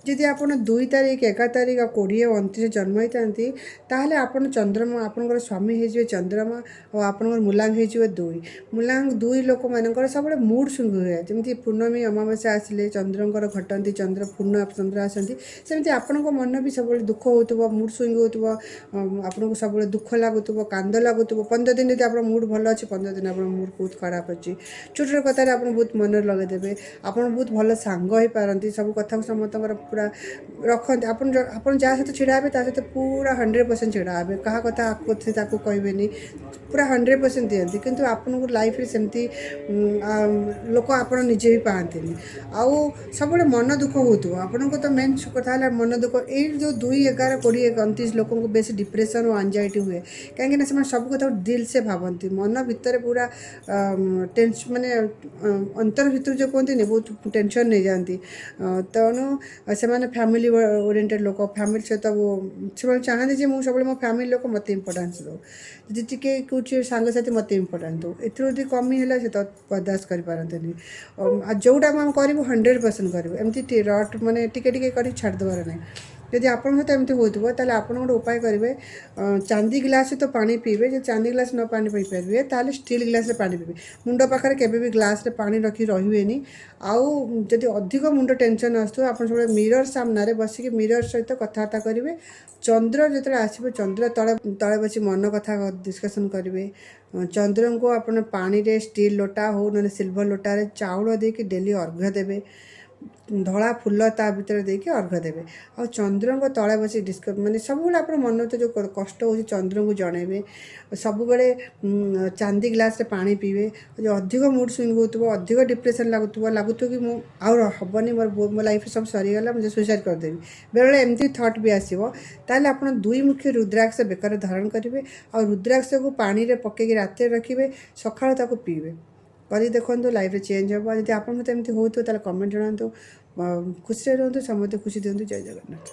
ଯଦି ଆପଣ 2 ତାରିଖ, 11 ତାରିଖ ଆଉ 20, 29 ଜନ୍ମ ହେଇଥାନ୍ତି, ତାହେଲେ ଆପଣ ଚନ୍ଦ୍ରମା, ଆପଣଙ୍କର ସ୍ୱାମୀ ହେଇଯିବେ ଚନ୍ଦ୍ରମା ଆଉ ଆପଣଙ୍କର ମୂଲାଙ୍ଗ ହେଇଯିବ 2। ମୂଲାଙ୍ଗ 2 ଲୋକମାନଙ୍କର ସବୁବେଳେ ମୁଡ୍ ସୁଇଙ୍ଗ ହୁଏ। ଯେମିତି ପୂର୍ଣ୍ଣମୀ ଅମାବାସ୍ୟା ଆସିଲେ ଚନ୍ଦ୍ରଙ୍କର ଘଟନ୍ତି, ଚନ୍ଦ୍ର ପୂର୍ଣ୍ଣ ଚନ୍ଦ୍ର ଆସନ୍ତି, ସେମିତି ଆପଣଙ୍କ ମନ ବି ସବୁବେଳେ ଦୁଃଖ ହେଉଥିବ, ମୁଡ୍ ସୁଇଙ୍ଗ ହେଉଥିବ, ଆପଣଙ୍କୁ ସବୁବେଳେ ଦୁଃଖ ଲାଗୁଥିବ, କାନ୍ଦ ଲାଗୁଥିବ। 15 ଦିନ ଯଦି ଆପଣ ମୁଡ୍ ଭଲ ଅଛି, 15 ଦିନ ଆପଣଙ୍କ ମୁଡ୍ ବହୁତ ଖରାପ ଅଛି। ଛୋଟ ଛୋଟ କଥାରେ ଆପଣ ବହୁତ ମନରେ ଲଗେଇଦେବେ। ଆପଣ ବହୁତ ଭଲ ସାଙ୍ଗ ହେଇପାରନ୍ତି। ସବୁ କଥାକୁ ସମସ୍ତଙ୍କର ପୁରା ରଖନ୍ତି। ଆପଣ ଯାହା ସହିତ ଛିଡ଼ା ହେବେ, ତା ସହିତ ପୁରା 100% ଛିଡ଼ା ହେବେ। କାହା କଥା ଆକୁ ତାକୁ କହିବେନି, ପୁରା 100% ଦିଅନ୍ତି। କିନ୍ତୁ ଆପଣଙ୍କୁ ଲାଇଫ୍ରେ ସେମିତି ଲୋକ ଆପଣ ନିଜେ ବି ପାଆନ୍ତିନି। ଆଉ ସବୁବେଳେ ମନ ଦୁଃଖ ହେଉଥିବ ଆପଣଙ୍କୁ। ତ ମେନ୍ କଥା ହେଲା ମନ ଦୁଃଖ। ଏଇ ଯେଉଁ 2, 11, 20, 29 ଲୋକଙ୍କୁ ବେଶୀ ଡିପ୍ରେସନ୍ ଓ ଆଞ୍ଜାଇଟି ହୁଏ, କାହିଁକିନା ସେମାନେ ସବୁ କଥାକୁ ଦିଲ୍ ସେ ଭାବନ୍ତି। ମନ ଭିତରେ ପୁରା ଟେନ୍ସ, ମାନେ ଅନ୍ତର ଭିତରୁ ଯେଉଁ କୁହନ୍ତିନି, ବହୁତ ଟେନସନ୍ ନେଇଯାଆନ୍ତି। ତେଣୁ ସେମାନେ ଫ୍ୟାମିଲି ଓରିଏଣ୍ଟେଡ଼ ଲୋକ। ଫ୍ୟାମିଲି ସହିତ ସେମାନେ ଚାହାନ୍ତି ଯେ ମୁଁ ସବୁବେଳେ ମୋ ଫ୍ୟାମିଲି ଲୋକ ମୋତେ ଇମ୍ପୋର୍ଟାନ୍ସ ଦେଉ, ଯଦି ଟିକେ କହୁଛି ସାଙ୍ଗସାଥି ମୋତେ ଇମ୍ପୋର୍ଟାନ୍ସ ଦେଉ। ଏଥିରୁ ଯଦି କମି ହେଲା, ସେ ତ ବରଦାସ୍ତ କରିପାରନ୍ତିନି। ଆଉ ଯେଉଁଟା ଆମେ କରିବୁ, 100% କରିବୁ। ଏମିତି ରଟ୍ ମାନେ ଟିକେ ଟିକେ କରିକି ଛାଡ଼ିଦେବାର ନାହିଁ। ଯଦି ଆପଣଙ୍କ ସହିତ ଏମିତି ହେଉଥିବ, ତାହେଲେ ଆପଣ ଗୋଟେ ଉପାୟ କରିବେ। ଚାନ୍ଦି ଗ୍ଲାସ୍ ସହିତ ପାଣି ପିଇବେ। ଯଦି ଚାନ୍ଦି ଗ୍ଲାସ୍ ନ ପାଣି ପିଇପାରିବେ, ତାହେଲେ ଷ୍ଟିଲ୍ ଗ୍ଲାସ୍ରେ ପାଣି ପିଇବେ। ମୁଣ୍ଡ ପାଖରେ କେବେ ବି ଗ୍ଲାସ୍ରେ ପାଣି ରଖି ରହିବେନି। ଆଉ ଯଦି ଅଧିକ ମୁଣ୍ଡ ଟେନସନ୍ ଆସୁଥିବ, ଆପଣ ସବୁବେଳେ ମିରର୍ ସାମ୍ନାରେ ବସିକି ମିରର୍ ସହିତ କଥାବାର୍ତ୍ତା କରିବେ। ଚନ୍ଦ୍ର ଯେତେବେଳେ ଆସିବ, ଚନ୍ଦ୍ର ତଳେ ତଳେ ବସି ମନ କଥା ଡିସ୍କସନ୍ କରିବେ। ଚନ୍ଦ୍ରଙ୍କୁ ଆପଣ ପାଣିରେ ଷ୍ଟିଲ୍ ଲୋଟା ହଉ, ନହେଲେ ସିଲଭର ଲୋଟାରେ ଚାଉଳ ଦେଇକି ଡେଲି ଅର୍ଘ୍ୟ ଦେବେ। ଧଳା ଫୁଲ ତା ଭିତରେ ଦେଇକି ଅର୍ଘ୍ୟ ଦେବେ। ଆଉ ଚନ୍ଦ୍ରଙ୍କ ତଳେ ବସି ମାନେ ସବୁବେଳେ ଆପଣ ମନ ଭିତରେ ଯେଉଁ କଷ୍ଟ ହେଉଛି, ଚନ୍ଦ୍ରଙ୍କୁ ଜଣେଇବେ। ସବୁବେଳେ ଚାନ୍ଦି ଗ୍ଲାସ୍ରେ ପାଣି ପିଇବେ। ଯଦି ଅଧିକ ମୁଡ୍ ସୁଇଙ୍ଗ ହେଉଥିବ, ଅଧିକ ଡିପ୍ରେସନ୍ ଲାଗୁଥିବ, ଲାଗୁଥିବ କି ମୁଁ ଆଉ ହେବନି, ମୋର ମୋ ଲାଇଫ୍ ସବୁ ସରିଗଲା, ମୁଁ ସୁଇସାଇଡ଼୍ କରିଦେବି, ବେଳେବେଳେ ଏମିତି ଥଟ୍ ବି ଆସିବ, ତାହେଲେ ଆପଣ ଦୁଇ ମୁଖୀ ରୁଦ୍ରାକ୍ଷ ବେକରେ ଧାରଣ କରିବେ ଆଉ ରୁଦ୍ରାକ୍ଷକୁ ପାଣିରେ ପକେଇକି ରାତିରେ ରଖିବେ, ସକାଳୁ ତାକୁ ପିଇବେ। କରି ଦେଖନ୍ତୁ, ଲାଇଫ୍ରେ ଚେଞ୍ଜ ହେବ। ଯଦି ଆପଣଙ୍କ ସହିତ ଏମିତି ହେଉଥିବ, ତାହେଲେ କମେଣ୍ଟ ଜଣାନ୍ତୁ। ଖୁସିରେ ରୁହନ୍ତୁ, ସମସ୍ତେ ଖୁସି ଦିଅନ୍ତୁ। ଜୟ ଜଗନ୍ନାଥ।